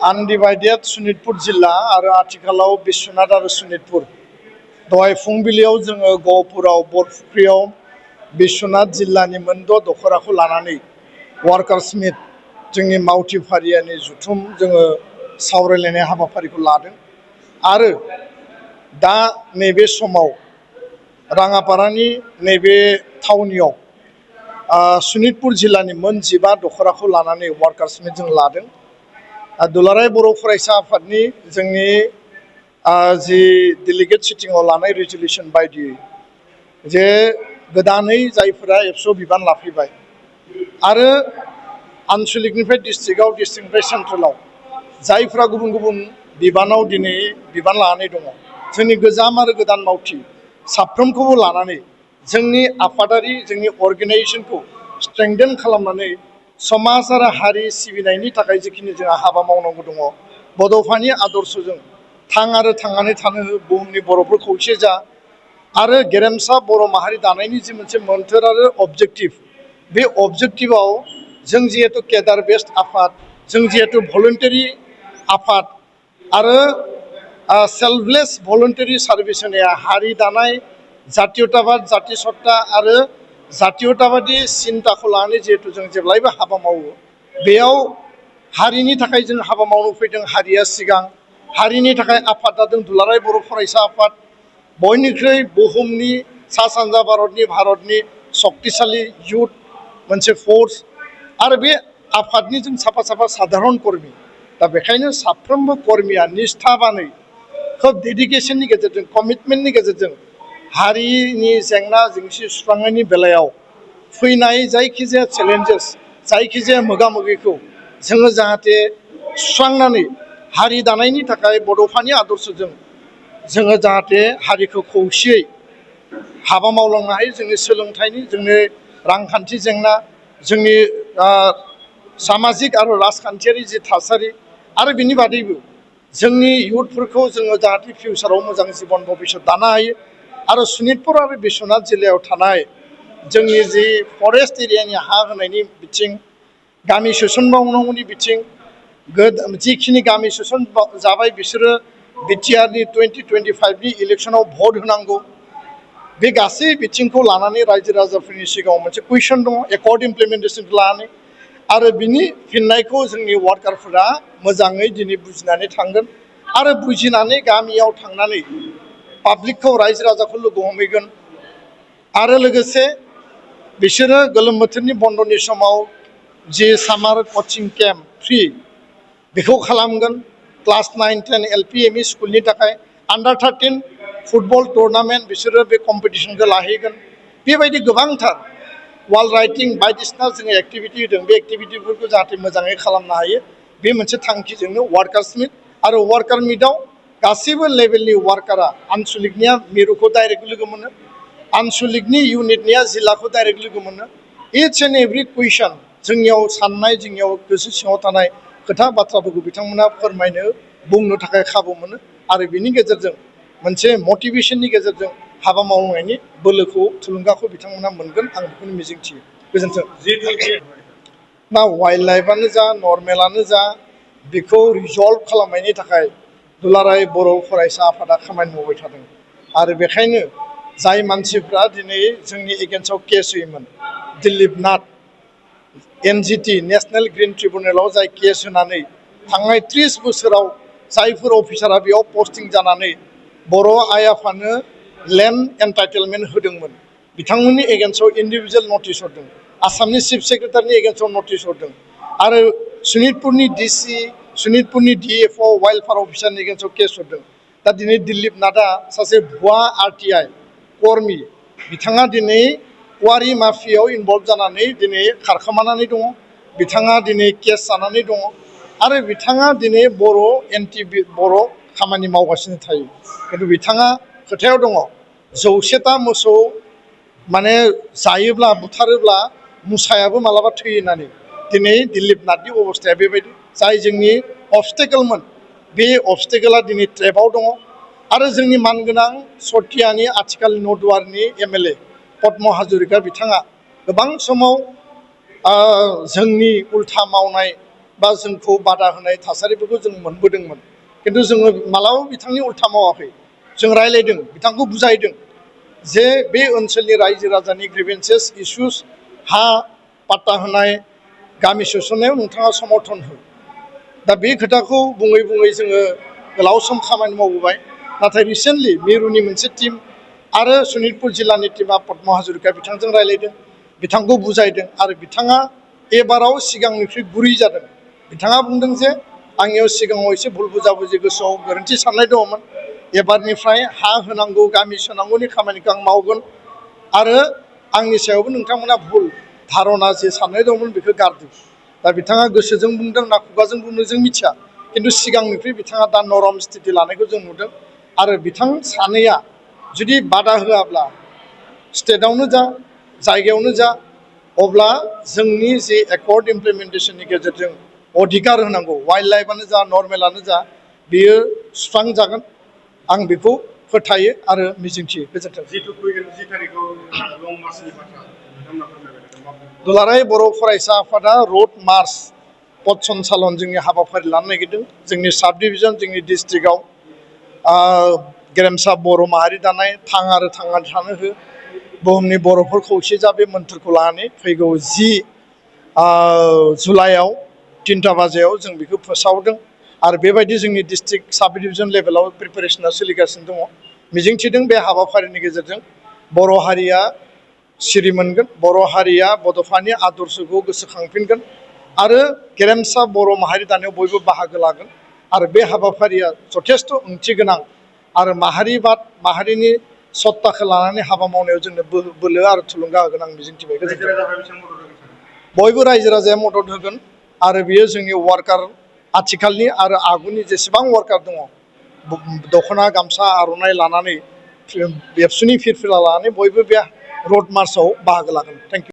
आनडिभाइडेड सनितपुर जिल्ला आरो आथिखालाव बिश्वनाथ आरो सनितपुर दहाय फुंबिलियाव जोङो गहपुराव बरफुख्रियाव बिश्वनाथ जिल्लानि मोनद' दख'राखौ लानानै वार्कार्स मिट जोंनि मावथि फारियानि जुथुम जोङो सावरायलायनाय हाबाफारिखौ लादों आरो दा नैबे समाव राङापारानि नैबे थावनियाव सनितपुर जिल्लानि मोन 15 दख'राखौ लानानै वार्कार्स मिट जों लादों। दुलाराय बर' फरायसा आफादनि जोंनि जि डेलिगेट सिटिंआव लानाय रेजुलेसन बायदियै जे गोदानै जायफोरा एबसु बिबान लाफैबाय आरो आनसलिकनिफ्राय डिस्ट्रिक्टआव डिस्ट्रिक्टनिफ्राय सेन्ट्रेलाव जायफोरा गुबुन गुबुन बिबानाव दिनै बिबान लानानै दङ जोंनि गोजाम आरो गोदान मावथि साफ्रोमखौबो लानानै जोंनि आफादारि जोंनि अर्गेनाइजेसनखौ स्ट्रेंथेन खालामनानै समाज आरो हारि सिबिनायनि थाखाय जिखिनि जोंहा हाबा मावनांगौ दङ बड'फानि आदर्शजों थां आरो थांनानै थानो बुहुमनि बर'फोर खौसे जा आरो गेरेमसा बर' माहारि दानायनि जि मोनसे मोन्थोर आरो अबजेक्टिभ बे अबजेक्टिभआव जों जिहेतु केडार बेस्ड आफाद जों जिहेतु भलुन्टारि आफाद आरो सेल्फलेस भलुन्टारि सार्भिस होनाया हारि दानाय जातीयताबाद जाति सत्ता आरो जातीयताबादि सिन्ताखौ लानानै जिहेतु जों जेब्लायबो हाबा मावो बेयाव हारिनि थाखाय जों हाबा मावनो फैदों हारिया सिगां हारिनि थाखाय आफाद जादों दुलाराय बर' फरायसा आफाद बयनिख्रुइ बुहुमनि सा सानजा भारतनि शक्तिशाली युथ मोनसे फोर्स आरो बे आफादनि जों साफा साफा साधारन कर्मी दा बेखायनो साफ्रोमबो कर्मीया निष्ठाबानै खोब डेडिकेशननि गेजेरजों कमिटमेन्टनि गेजेरजों हारिनि जेंना जेंसि सुस्रांनायनि बेलायाव फैनाय जायखिजाया चेलेन्जेस जायखिजाया मोगा मोगिखौ जोङो जाहाथे सुस्रांनानै हारि दानायनि थाखाय बड'फानि आदर्शजों जोङो जाहाथे हारिखौ खौसेयै हाबा मावलांनो हायो जोंनि सोलोंथाइनि जोंनि रांखान्थि जेंना जोंनि सामाजिक आरो राजखान्थियारि जि थासारि आरो बिनि बादैबो जोंनि इयुथफोरखौ जोङो जाहाथे फिउचाराव मोजां जिबन भबिष्यत दानो हायो आरो सनितपुर आरो बिश्वनाथ जिल्लायाव थानाय जोंनि जि फरेस्ट एरियानि हा होनायनि बिथिं गामि सोसनबावनांगौनि बिथिं जिखिनि गामि सोसन जाबाय बिसोरो बिटिआरनि 2025नि इलेक्सनाव भट होनांगौ बे गासै बिथिंखौ लानानै रायजो राजाफोरनि सिगाङाव मोनसे कुइसन दङ एकर्ड इमप्लिमेन्टेसनखौ लानानै आरो बिनि फिननायखौ जोंनि वार्कारफोरा मोजाङै दिनै बुजिनानै थांगोन आरो बुजिनानै गामियाव थांनानै पाब्लिकखौ रायजो राजाखौ लोगो हमहैगोन आरो लोगोसे बिसोरो गोलोम बोथोरनि बन्दनि समाव जि सामार कचिं केम्प फ्रि बेखौ खालामगोन क्लास 9, 10 एलपि एमइ स्कुलनि थाखाय आन्डार 13 फुटबल टुर्नामेन्ट बिसोरो बे कम्पिटिसनखौ लाहैगोन बेबायदि गोबांथार वाल राइटिं बायदिसिना जोङो एक्टिभिटि होदों बे एक्टिभिटिफोरखौ जाहाथे मोजाङै खालामनो हायो बे मोनसे थांखिजोंनो वार्कार्स मिट आरो वार्कार मिटआव गासैबो लेभेलनि वार्कारा आनसलिकनिया मिरुखौ डाइरेक्ट लोगो मोनो आनसलिकनि इउनिटनिया जिल्लाखौ डाइरेक्ट लोगो मोनो इच एन्ड एभ्रि कुइसन जोंनियाव साननाय जोंनियाव गोसो सिङाव थानाय खोथा बाथ्राफोरखौ बिथांमोना फोरमायनो बुंनो थाखाय खाबु मोनो आरो बिनि गेजेरजों मोनसे मटिभेशननि गेजेरजों हाबा मावनायनि बोलोखौ थुलुंगाखौ बिथांमोना मोनगोन आं बेखौनो मिजिंथियो गोजोन्थों ना वाइल्ड लाइफआनो जा नर्मेलानो जा बेखौ रिजल्भ खालामनायनि थाखाय दुलाराय बर' फरायसा आफादा खामानि मावबाय थादों आरो बेखायनो जाय मानसिफ्रा दिनै जोंनि एगेन्स्टआव केस होयोमोन दिलीप नाथ एनजिटि नेशनेल ग्रिन ट्रिब्युनेलाव जाय केस होनानै थांनाय 30 बोसोराव जायफोर अफिसारा बेयाव पस्टिं जानानै बर' आइ आफानो लेन्ड एन्टाइटेलमेन्ट होदोंमोन बिथांमोननि एगेन्स्टआव इन्डिभिजुवेल नटिस हरदों आसामनि चिफ सेक्रेटारिनि एगेन्स्टआव नटिस हरदों आरो सनितपुरनि डिसि सनितपुरनि डिएफअ वाइल्डफायार अफिसारनि एगेन्स्टआव केस हरदों दा दिनै दिलीप नाथआ सासे भुवा आरटिआइ कर्मी बिथाङा दिनै वारि माफियाव इनभल्भ जानानै दिनै खारखोमानानै दङ बिथाङा दिनै केस जानानै दङ आरो बिथाङा दिनै बर' एन्टि बर' खामानि मावगासिनो थायो खिन्थु बिथाङा खोथायाव दङ 100ता मोसौ माने जायोब्ला बुथारोब्ला मुसायाबो मालाबा थैयो होननानै दिनै दिलीप नाथनि अबस्थाया बेबायदि जाय जोंनि अबस्टेकलमोन बे अबस्टेकला दिनै ट्रेपआव दङ आरो जोंनि मानगोनां सतियानि आथिखालनि नदुवारनि एमएलए पद्म हाजरिका बिथाङा गोबां समाव जोंनि उल्था मावनाय बा जोंखौ बादा होनाय थासारिफोरखौ जों मोनबोदोंमोन खिन्थु जोङो मालाबाबो बिथांनि उल्था मावाखै जों रायज्लायदों बिथांखौ बुजायदों जे बे ओनसोलनि रायजो राजानि ग्रिभेन्सेस इसुस हा पाट्टा होनाय गामि सोसननायाव नोंथाङा समर्थन हो दा बे खोथाखौ बुङै बुङै जोङो गोलाव सम खामानि मावबोबाय नाथाय रिसेन्टलि मिरुनि मोनसे टीम आरो सनितपुर जिल्लानि टीमा पद्म हाजरिका बिथांजों रायज्लायदों बिथांखौ बुजायदों आरो बिथाङा एबाराव सिगांनिख्रुइ गुरै जादों बिथाङा बुंदों जे आंनियाव सिगाङाव एसे भुल बुजाबुजि गोसोआव गोरोन्थि साननाय दङमोन एबारनिफ्राय हा होनांगौ गामि सोनांगौनि खामानिखौ आं मावगोन आरो आंनि सायावबो नोंथांमोना भुल धारना जे साननाय दंमोन बेखौ गारदों दा बिथाङा गोसोजों बुंदों ना खुगाजों बुंदों जों मिथिया खिन्थु सिगांनिख्रुइ बिथाङा दा नरम स्थिति लानायखौ जों नुदों आरो बिथां सानैया जुदि बादा होआब्ला स्टेटआवनो जा जायगायावनो जा अब्ला जोंनि जे एकर्ड इमप्लिमेन्टेसननि गेजेरजों अधिकार होनांगौ वाइल्ड लाइफआनो जा नर्मेलानो जा बेयो सुस्रांजागोन आं बेखौ फोथायो आरो मिजिंथियो गोजोन्थों दुलाराय बर' फरायसा आफादा रड मार्च पथ सन्चालन जोंनि हाबाफारि लानो नागिरदों जोंनि साब डिभिजन जोंनि डिस्ट्रिक्टआव गेरेमसा बर' माहारि दानाय थां आरो थांनानै थानो हो बुहुमनि बर'फोर खौसे जा बे मोन्थोरखौ लानानै फैगौ 10 जुलाइआव 3टा बाजियाव जों बेखौ फोसावदों आरो बेबायदि जोंनि डिस्ट्रिक्ट साब डिभिजन लेभेलाव प्रिपेरेसना सोलिगासिनो दङ मिजिंथिदों बे हाबाफारिनि गेजेरजों बर' हारिया सिरि मोनगोन बर' हारिया बड'फानि आदर्शखौ गोसोखांफिनगोन आरो गेरेमसा बर' माहारि दानायाव बयबो बाहागो लागोन आरो बे हाबाफारिया जथेस्थ' ओंथि गोनां आरो माहारिबाद माहारिनि सत्ताखौ लानानै हाबा मावनायाव जोंनो बोलो आरो थुलुंगा होगोन आं मिजिंथिबाय बयबो रायजो राजाया मदद होगोन आरो बियो जोंनि वार्कार आथिखालनि आरो आगुनि जेसेबां वार्कार दङ दख'ना गामसा आर'नाइ लानानै एबसुनि फिरफिला लानानै बयबो बे रड मार्चआव बाहागो लागोन थेंक इउ